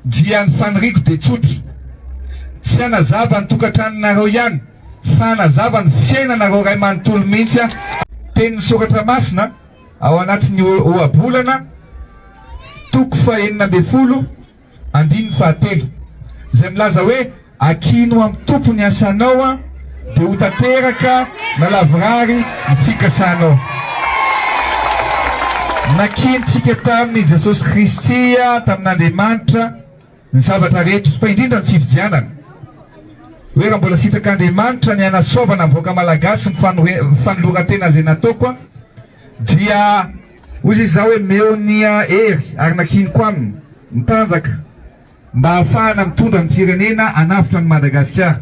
dia ny faniriako dia tsotra, tsy hanazava ny tokantranonareo ihany fa hanazava ny fiainanareo iray manontolo mihitsy aho. Tenin'ny Soratra Masina ao anatin'ny Ohabolana toko fahenina ambin'ny folo andininy fahatelo izay milaza hoe, Ankino amin'ny Tompo ny asanao dia ho tanteraka na lavorary ny fikasanao. Nankinintsika tamin'i Jesosy Kristy, tamin'Andriamanitra, ny zavatra rehetra, fa indrindra ny fifidianana. Hoe raha mbola sitrak'Andriamanitra ny hanasoavana ny vahoaka malagasy ny fanoloran-tena izay nataoko dia hoy izy izaho hoe meo ny hery ary nankiniko aminy ny tanjaka mba hahafahana mitondra ny firenena hanavotra an'i Madagasikara.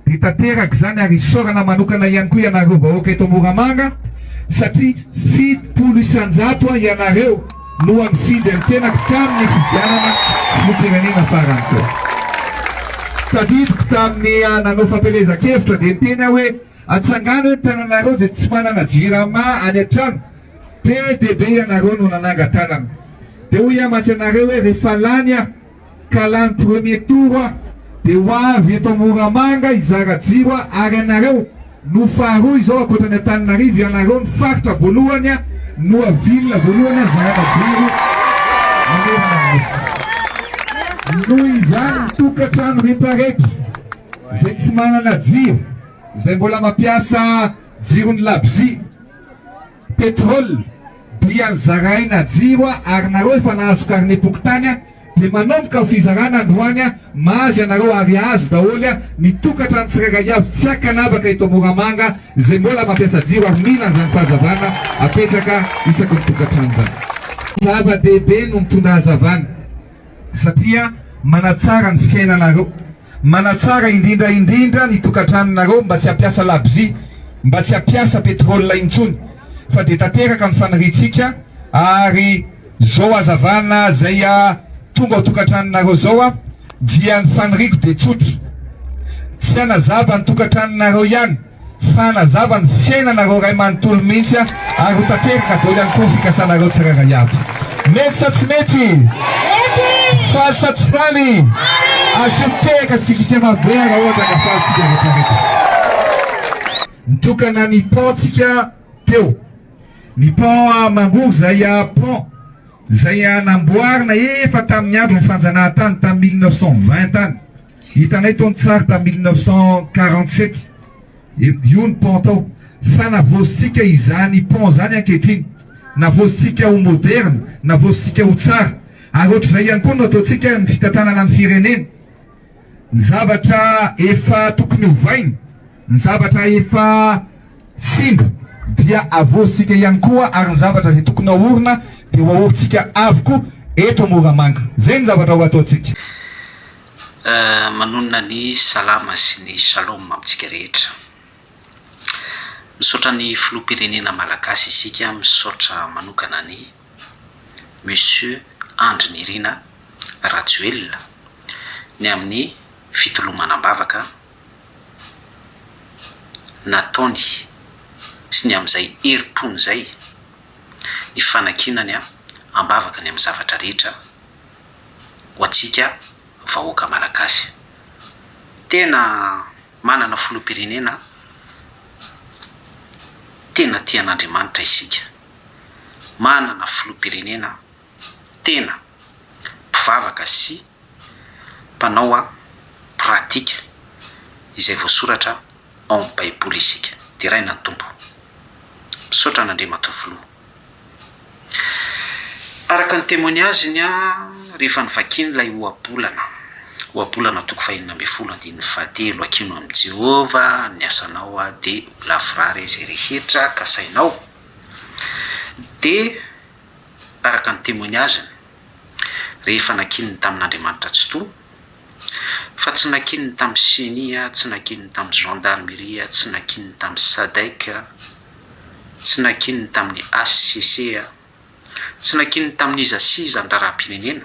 Dia tanteraka izany ary isaorana manokana ihany koa ianareo vahoaka eto Moramanga satria 70% ianareo no nifidy ny tenako tamin'ny fifidianana filoham-pirenena farany teo. Tadidiko tamin'ny nanao fampielezan-kevitra dia niteny aho hoe atsangano hoe ny tananareo izay tsy manana jirama any an-trano, be dia be ianareo no nanangan-tanana. Dia hoy aho mantsy anareo hoe rehefa lany aho ka lany premier tour aho dia ho avy eto Moramanga hizara jiro aho ary ianareo no faharoa izao ankoatra ny Antananarivo ianareo no faritra voalohany no ville voalohany hizarana jiro manerana ny nosy. Noho izany ny tokantrano retraretra izay tsy manana jiro izay mbola mampiasa jiron'ny labozia, Pétrole dia zaraina jiro ary nareo efa nahazo carnet pokontany dia manomboka ny fizarana androany mahazo ianareo ary azo daholo ny tokantrano tsirairay avy tsy ankanavaka eto Moramanga izay mbola mampiasa jiro ary mila an'izany fahazavana apetraka isaky ny tokantrano izany. Zava-dehibe no mitondra hazavana satria manatsara ny fiainanareo. Manatsara indrindra indrindra ny tokantranonareo mba tsy hampiasa labozia, mba tsy hampiasa pétrole intsony fa dia tanteraka ny faniriantsika ary zao hazavana zay tonga ao tokantranonareo zao a dia ny faniriako dia tsotra tsy hanazava ny tokantranonareo ihany fa hanazava ny fiainanareo ray manontolo mihitsy ary ho tanteraka daholo ihany koa ny fikasanareo tsirairay avy. Mety sa tsy mety? Mety! Faly sa tsy faly? Faly! Asio tehaka sy kikika mafy be raha ohatra ka faly tsika rehetra rehetra. Nitokana ny pont tsika teo. Ny pont Mangory izay pont izay namboarina efa tamin'ny andron'ny fanjanahantany tamin'ny 1920 tany. Hitanay tao ny tsary tamin'ny 1947, io ny pont tao, fa navaozintsika izany pont izany ankehitriny, navaozintsika ho moderne, navaozintsika ho tsara, ary ohatr'izay ihany koa no ataontsika ny fitantanana ny firenena, ny zavatra efa tokony hovaina, ny zavatra efa simba dia avozintsika ihany koa ary ny zavatra izay tokony haorina dia ho aorintsika avokoa eto Moramanga. Izay ny zavatra ho ataontsika. Manonona ny salama sy ny shalom amintsika rehetra. Misaotra ny filoham-pirenena malagasy isika, misaotra manokana an'i Monsieur Andry Nirina Rajoelina ny amin'ny fitolomana am-bavaka nataony sy ny amin'izay herim-pony izay, ny fanankinany am-bavaka ny amin'ny zavatra rehetra. ho antsika vahoaka malagasy. Tena manana filoham-pirenena tena tia an'Andriamanitra isika. Manana filoham-pirenena tena mpivavaka sy mpanao pratika izay voasoratra ao amin'ny baiboly isika. Deraina ny Tompo. Misaotra an'Andriamatoa Filoha. Araka ny témoignage-ny rehefa novakiany ilay ohabolana, Ohabolana toko fahenina ambin'ny folo andininy fahatelo, Ankino amin'i Jehovah ny asanao dia ho lavorary izay rehetra kasainao. Dia araka ny témoignage-ny, rehefa nankininy tamin'Andriamanitra Tsitoha, fa tsy nankininy tamin'ny ceni, tsy nankininy tamin'ny gendarmerie, tsy nankininy tamin'ny sadec, tsy nankininy tamin'ny HCC, tsy nankininy tamin'iza sy iza ny raharaham-pirenena,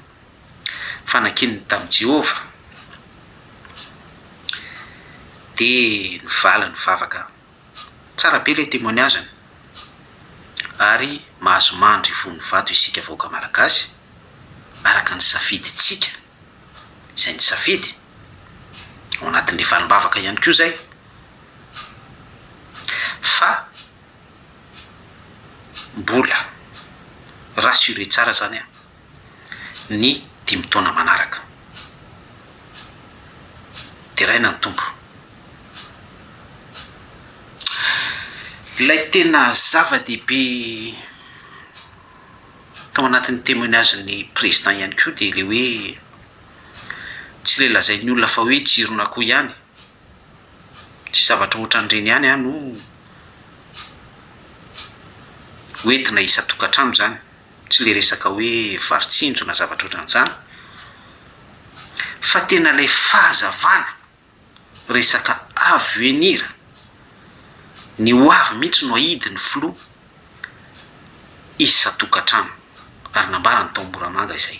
fa nankininy tamin'i Jehovah. Dia nivaly ny vavaka. Tsara be ilay témoignage-ny. Ary mahazo mandry ivohon'ny vato isika vahoaka malagasy, araka ny safidintsika. izay nisafidy, ao anatin'ilay valim-bavaka ihany koa izay, fa mbola rassurer tsara izany aho ny dimy taona manaraka. Deraina ny Tompo. Ilay tena zava-dehibe tao anatin'ny témoignage-n'ny président ihany koa dia ilay hoe tsy ilay lazain'ny olona fa hoe jiron'akoho ihany, tsy zavatra ohatran'ireny ihany an no hoentina isan-tokantrano izany, tsy ilay resaka hoe vary tsinjo na zavatra ohatran'izany fa tena ilay fahazavana resaka avenir, ny ho avy mihitsy no aidin'ny filoha isan-tokantrano ary nambarany tao Moramanga izay.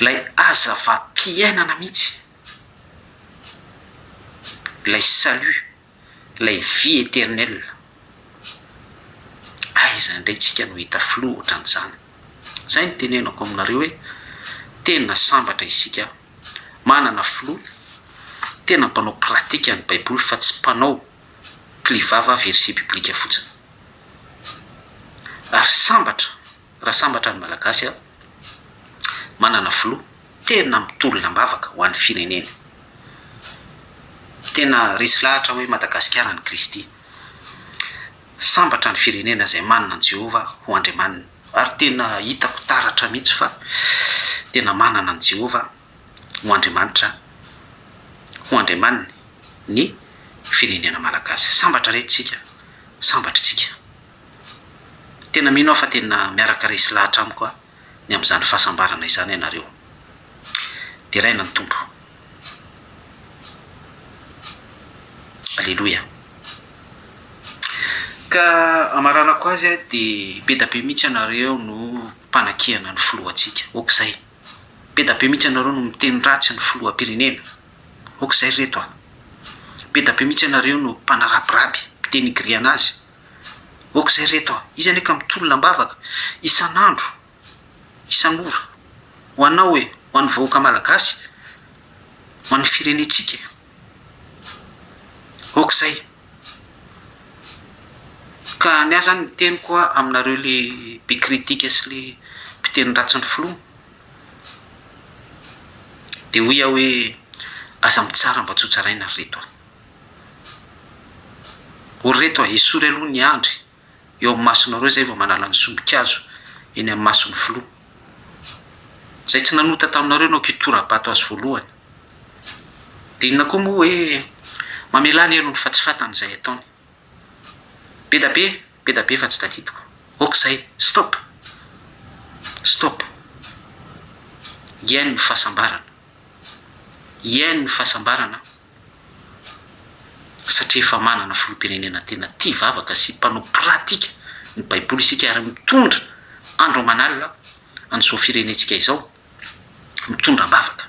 Ilay hazavam-piainana mihitsy, ilay salut, ilay vie éternelle, aiza indray tsika no hahita filoha ohatran'izany? Izay no tenenako aminareo hoe tena sambatra isika manana filoha tena mpanao pratique ny baiboly fa tsy mpanao pli vava verset biblique fotsiny. Ary sambatra raha sambatra ny malagasy a manana filoha tena mitolona am-bavaka ho an'ny fireneny. Tena resy lahatra hoe Madagasikara an'i Kristy. Sambatra ny firenena izay manana an'i Jehovah ho Andriamaniny. Ary tena hitako taratra mihitsy fa tena manana an'i Jehovah ho Andriamanitra, ho Andriamaniny ny firenena malagasy. Sambatra re tsika, sambatra tsika. Tena mino aho fa tena miaraka resy lahatra amiko ny amin'izany fahasambarana izany ianareo. Deraina ny Tompo. Aleloia. Ka amaranako azy dia be da be mihitsy ianareo no mpanakihana ny filohantsika. Ok izay. Be da be mihitsy ianareo no miteny ratsy ny filoham-pirenena. Ok izay ry reto a. Be da be mihitsy ianareo no mpanarabiraby, mpitenigriana azy. Ok izay ry reto a. Izy anie ka mitolona am-bavaka isan'andro, isan'ora. Ho anao e, ho an'ny vahoaka malagasy, ho an'ny firenentsika e. Ok izay. Ka ny ahy zany ny teniko aminareo le be critique sy le mpiteny ratsy ny filoha de hoy aho hoe aza mitsara mba tsy ho tsaraina ry reto a. O ry reto a, esory aloha ny andry eo amin'ny masonareo izay vao manala ny sombin-kazo eny amin'ny mason'ny filoha. Izay tsy nanota taminareo no kitora-bato azy voalohany. Dia inona koa moa hoe mamelà ny helony fa tsy fantany izay ataony. Be da be, be da be fa tsy tadidiko. Ok izay, stop! Stop! Hiaino ny fahasambarana. Hiaino ny fahasambarana. satria efa manana filoham-pirenena tena tia vavaka sy mpanao pratika ny baiboly isika ary mitondra andro aman'alina an'izao firenentsika izao, mitondra am-bavaka.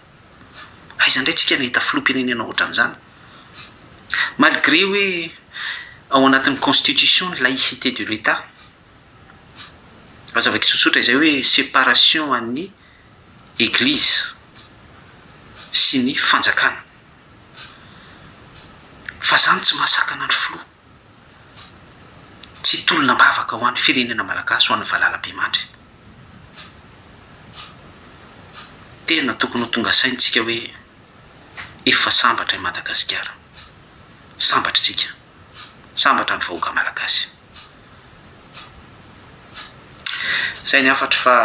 Aiza indray tsika nahita filoham-pirenena ohatran'izany? Malgré hoe ao anatin'ny constitution ny laïcité de l'Etat, azavaiko tsotsotra izay hoe séparation an'ny Eglise sy ny fanjakana. Fa zany tsy mahasakana ny filoha tsy hitolona am-bavaka ho an'ny firenena malagasy ho an'ny valalabemandry. Tena tokony ho tonga saina tsika hoe efa sambatra i Madagasikara. Sambatra tsika. Sambatra ny vahoaka malagasy. Zay ny hafatro fa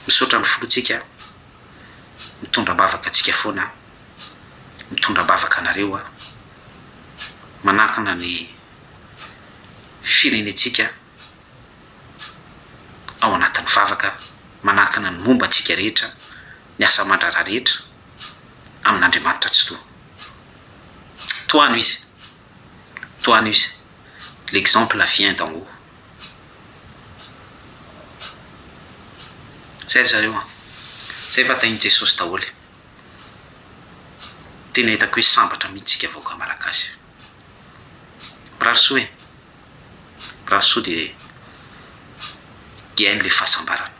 misaotra ny filoha-tsika mitondra am-bavaka antsika foana, mitondra am-bavaka anareo aho, manankina ny firenentsika ao anatin'ny vavaka, manankina ny momba antsika rehetra, ny asa aman-draharaha rehetra amin'Andriamanitra Tsitoha. Tohano izy, tohano izy, l'exemple vient d'en haut. Zay ry zareo an! Zay fa tahin'i Jesosy daholo. Tena hitako hoe sambatra mihitsy tsika vahoaka malagasy. Mirary soa e! Mirary soa dia. Hiaino ilay fahasambarana.